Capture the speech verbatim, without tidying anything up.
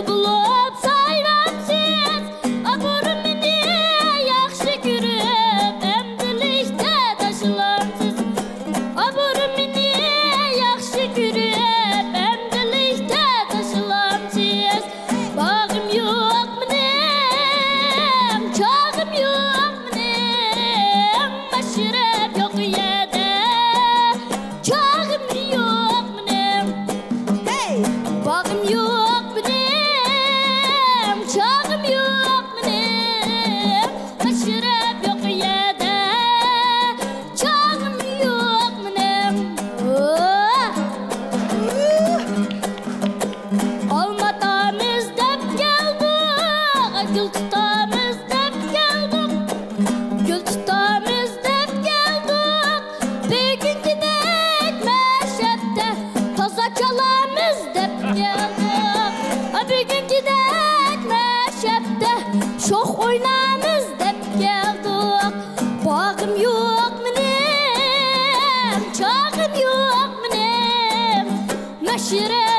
بولۇپ سايرامسىز، ئابۇرۇمنى ياخشى كۆرۈپ، ئەمدىلىكتە تاشلامسىز. ئابۇرۇمنى ياخشى كۆرۈپ، ئەمدىلىكتە تاشلامسىز. باغىم يوق مېنىڭ، چاغىم يوق مېنىڭ، مەشرەپ يوق يەردە. چاغىم يوق مېنىڭ. ھەي! باغىم يوق مېنىڭ، چاغىم يوق مېنىڭ، مەشرەپ يوق يەردە. چاغىم يوق مېنىڭ. ئالما تۇتامىز دەپ كەلدۇق، گۈل تۇتامىز دەپ كەلدۇق، گۈل تۇتامىز دەپ كەلدۇق. بۈگۈنكىدەك مەشەدە تازا چالامىز دەپ كەلدۇق. بۈگۈنكىدەك مەشەدە شوخ ئوينامىز دەپ كەلدۇق. باغىم يوق مېنىڭ، چاغىم يوق مېنىڭ، مەشرەپ